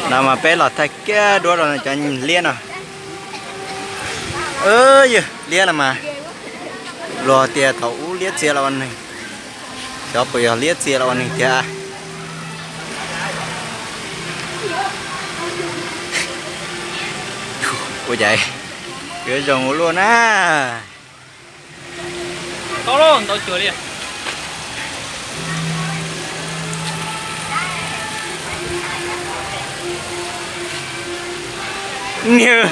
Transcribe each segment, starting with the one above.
No mas peb los thaij kiag duab rau cov liab no. Yog liab los mas, luag tias thaum ub liab txia los ua neeg, xyov puas yog liab txia los ua neeg tiag. Ua cas yuav zoo ua luaj na. Niag,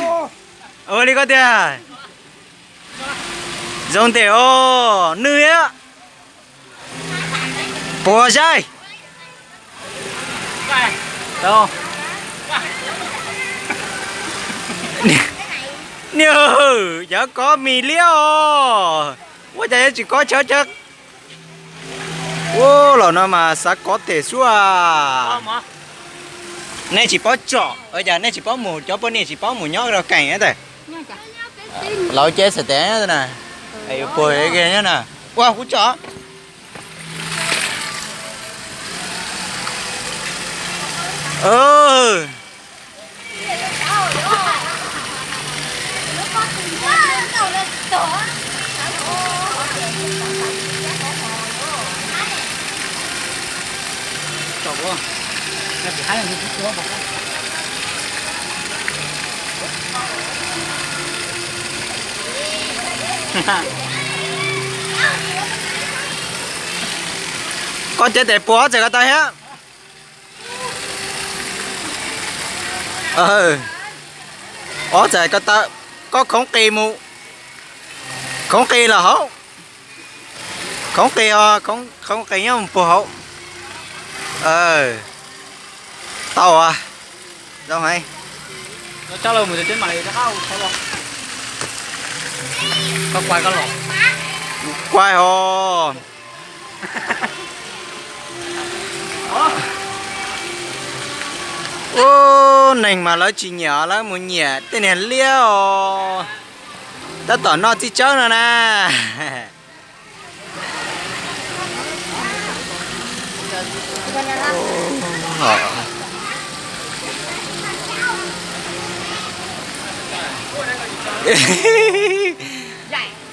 ua li koj tiag. Zoo ntej os, nws a. Puas saib? Niag, cov kov mis liab os. Ua cas yuav tsis kov chaw chaw. Ua los no mas xav kov tes xwb. Nej tsis paub tsom, cas nej tsis paub mus, cov poj niam tsis paub mus nyob rau keem ntag. Laus ces xav tes na, puag nyob na. Ua kuv tsom. Koj cev tes puag txawm ko taw thiab. Ob txawm ko taw, koj khoov qis mus, khoov qis los hauv, khoov qis, khoov qis nyob mus puag hauv. Tau, zoo heev. Kuv kuaib os. Ub, neeg mas lawv tsis nyiam lawv mus nyiam tej niag liab os. Tab tom noj txiv tsawb no na.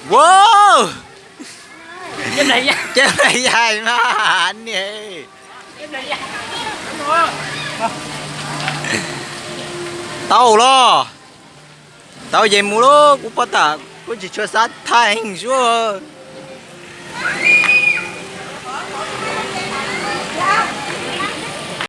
Wow, ces yaim mas niam. Tau los, tau ces mus lauj, kuv pom tas kuv tsis tshua xav thaij heev zuj.